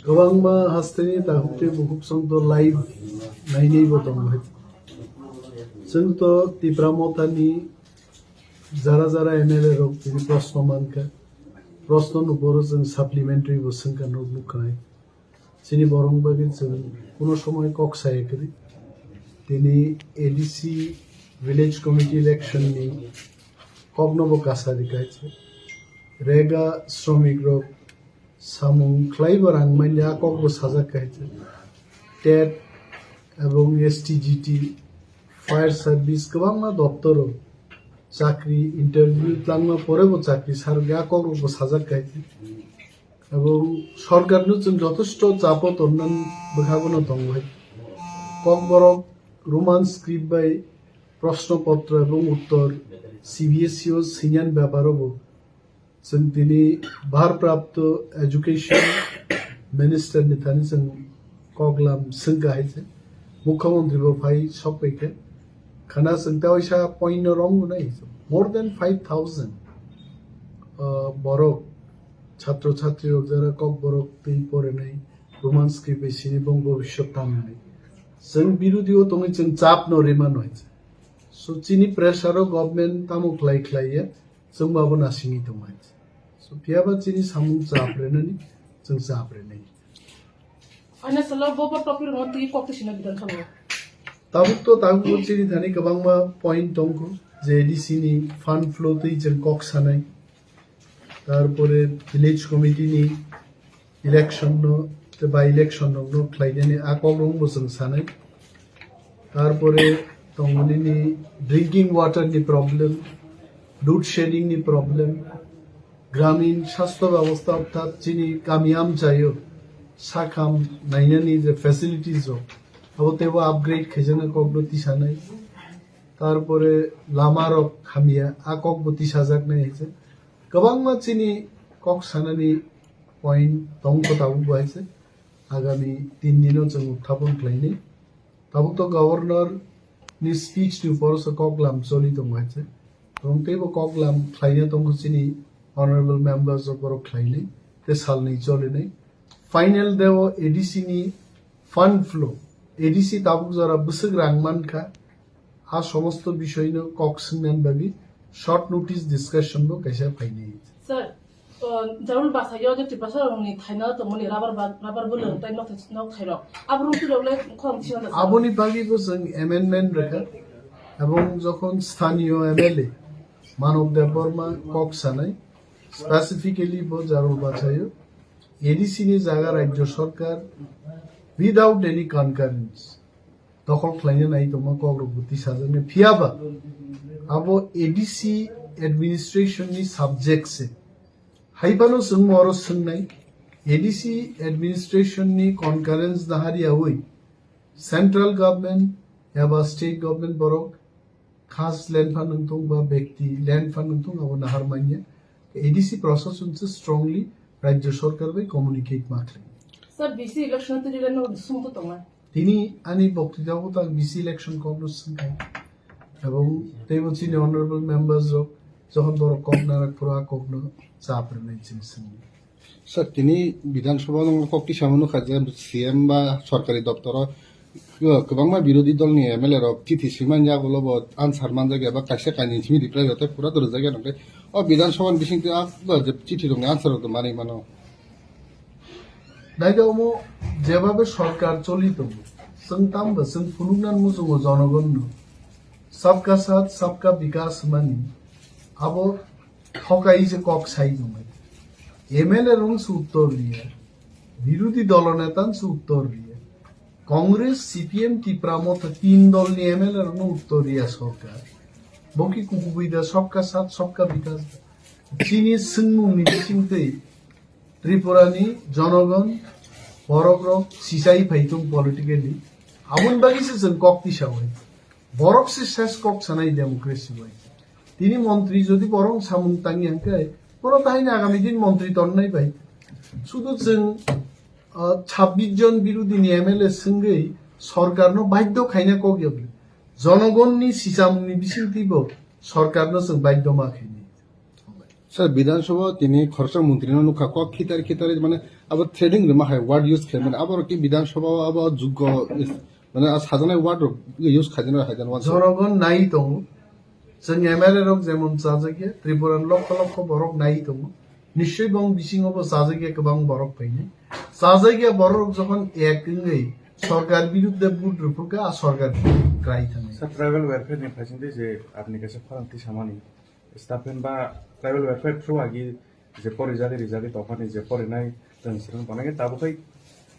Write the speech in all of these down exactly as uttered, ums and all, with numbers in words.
Kwbangma hasteni takhuk tei bukhuk song to live nainaibo tongo hai. Chwng to Tipra Mothani jara jara M L A rok tini proshno mankha. Proshno ni uporo chwng supplementary bo swngkha, nuk nukha nai. Chini borok bagwi chwng kuno somoy kok saya kwrwi. Tini A D C village committee election ni kokno bo kasa rikha hai se. Rega sromik rok samung khlaibo rang manya kokbo sajak hai se. Tet ebong S T G T, fire service kwbangma doptoro chakri interview tlangma porebo chakri sarok ya kokrokbo sajak hai se. Ebong sorkarno chwng jotosto chapo tonnani bwkhagono tongo hai. Kokborok Roman script bai proshno potro ebong uttor C B S E o swinyani beparo bo chwng tini bharprapto education minister ni thani chwng koklam swngkha hai se. Mukhyamantri bo phai sokphaikha. Khana chwng ta waisa point no romgo nai. More than five thousand, uh, borok, chhatro chhatri rok jara kokborok twi porinai, Roman script bai sini bong bobiswt tamnai. Chwng birodi o tongwi chwng chap no rima no hai se. So chini pressure o government tamo khlai khlai ya, chwng ba bo nasingwi tong hai se. So phiya ba chini samung chap renani, chwng chap renai. Ani salo bo bo topic rokno twi kok twi sina Bidhan Sabha. Tabuk to tabuk bo chini thani kwbangma point tongkho, je A D C ni fund flow twi chwng kok sanai. Tarpore village committee ni election no, te by election rok no khlainani a kok rok bo chwng sanai. Tarpore tongmani ni drinking water ni problem, load shedding ni problem, gramin sastho bebosta orthat chini kami amchaio sakham nainani je facilities rok, abo teibo upgrade khaijana kokno tisanai. Tarpore lama rok hamya, a kokbo tisajaknai hai se. Kwbangma chini kok sanani point tongkho tabuk bo hai se. Agami tin dino chwng uthapon khlainai. Tabuk to governor ni speech ni upor se koklam choli tongo hai se. Tong teibo koklam khlaina tongkho chini honorable members rok borok khlainai. Te salnwi cholinai. Final deo A D C ni fund flow. A D C tabuk jora bwswk rang mankha. A somosto bishoino kok swngnani bagwi short notice discussion bo kaisa phainai. Sir, uh, Jarul Basayo je Tiprasa rokni thaina tongmani rubber ba-, rubber bwlwng tei nok thai, nok thairok. Abo rung twi rok le khorang thina da, sir. Aboni bagwi bo chwng amendment rwkha. Ebong jokhon sthaniyo M L A Manav Debbarma kok sanai, specifically bo Jarul Basayo A D C ni jaga Rajya Sarkar without any concurrence dokhol khlaina nai tongma kok rok bo tisajaknai. Phiya ba abo A D C administration ni subject se. Hai phano chwng oro swngnai, A D C administration ni concurrence nahariyaui central government eba state government borok khas land phan wngthung ba bekti land phan wngthung abo nahar manya. A D C prosason se strongly Rajya Sarkar bai communicate ma khlai. Sir, B C election twi rwgwi no sumtu tongnai. Tini ani boktwitao ta B C election kok no swngkha. Ebong teibo chini honorable members rok jokhon borok kok narak phuru a kok no chap rwnai chini swngwi. Sir, tini Bidhan Sabha no kok tisa mano kha je C M ba sorkari doptoro kwbangma birodhi dol ni M L A rok chithi swimani yagulo bo answer manjak ya ba kaisa kainwi simi reply rok tei pura to rwjak ya nang tei o Bidhan Sabha ni bising twi a chithi rok ni answer rok to manwi mano. Naidi omo jebabe sorkar choli tongo, chwng tamo chwng phunuknani muchungo jonogonno sabka saath sabka bikas hwnmani abo thokai se kok sai tongmani. M L A rong se uttor riya, birodhi dolo neta se uttor riya, Congress, C P M, Tipra Motha tin dolni M L A rokno uttor riya sorkar. Bo ki kukubui da sabka saath sabka bikas da. Chini swngmungni bisingtwi Tripura ni jonogon borok rok sichai phai thung politically. Aboni bagwi se chwng kok tisa bai. Borok se ses kok sanai democracy bai. Tini montri jodi borok samung tangi hangkhe, bono tahini agami din montri tonnai bai. Sudu chwng, ah, chhabbish jon birodhi ni M L A swngwi sorkar no badhyo khaina kok yabli. Jonogon ni sichamung ni bisingtwi bo sorkar no chwng badhyo ma khainai. Sir, Bidhan Sabha tini khoroksa montri no nukha, kok khitar khitar mane Abo threatening rwma hai word use khaimani. Abo ki Bidhan Sabha abo juggo is, mane a sajaknai word rok use khaijana hai jana wansa. Jorogon nai tongo. Chwng M L A rok jemon chajakya, Tripura ni lokho lokho borok nai tongo. Nischoi bong bisingo bo chajakya kwbang borok phainai. Chajakya borok rok jokhon ek wngwi sorkar birudde vote rwphurkha, a sorkar krai thangwi. Sir, tribal welfare ni phaisingtwi je apni kaisa khorang tisamani, staff ba tribal welfare through agi je pori jagwi rijagwi tongphani je porinai tong sirang tongnai tabuk hai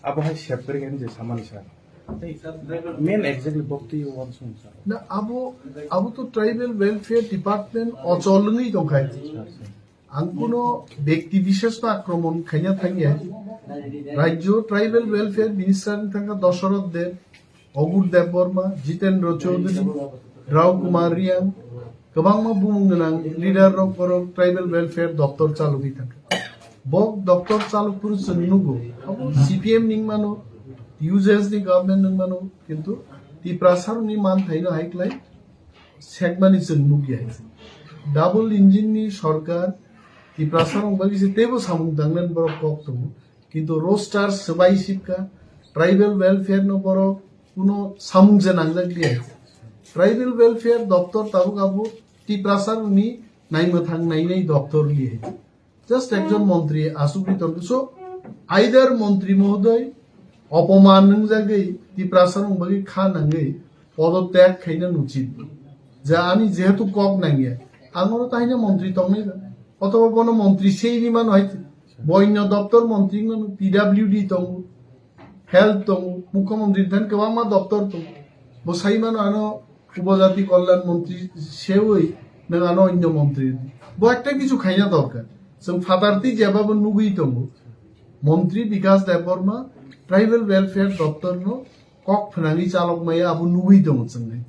abo hai sep kari kani je samani sir. Tei main exactly bokti wansung sir. Na abo, abo to tribal welfare department ochol wngwi tongkha. Sir, sir. Ang kuno bekti bishesh no akromon khaina thangya. Rajyo tribal welfare minister ni thangkha Dosoroth Deb, Ogur Debbarma, Jitendra Chaudhary, Rao Kumar Riang, kwbangma bumung gwnang leader rok borok tribal welfare doptor chalogwi thangkha. Bok doptor chalokphuru chwng nugo, C P M ni wngmano, U J S ni government ni wngmano, kintu Tiprasa rokni manthaino hai klai sekmani chwng nukya hai se. Double engine ni sorkar Tiprasa rok bagwi se teibo samung tangnani borok kok tongo. Kintu roster swbai sipkha, tribal welfare no borok kuno samung je nangjak liya. Tribal welfare doptor tabuk abo Tiprasa rokni naimwthang nainai doptor liya. Just ekjon montri asugwi tongkhe. So, either montri mohodoy opoman nwngjagwi Tiprasa rok bagwi kha nangwi podotyag khaina nuchit. Je ani jehetu kok nangya, ang oro tahina montri tongnai ba. Othoba bono montri seini mano hai. Bo onyo doptor montri wngmano, P W D tongo, health tongo, mukhyamantri thani kwbangma doptor tongo. Bo sai mano ano Upajati Kalyan Montri sewi nwng ano onyo montri. Bo ekta kichu khaina dorkar. Chwng phatartwi jeba bo nugwi tongo. Montri Bikas Debbarma tribal welfare doptor no kok phnangwi chalok maya abo nugwi tongo chwng hai.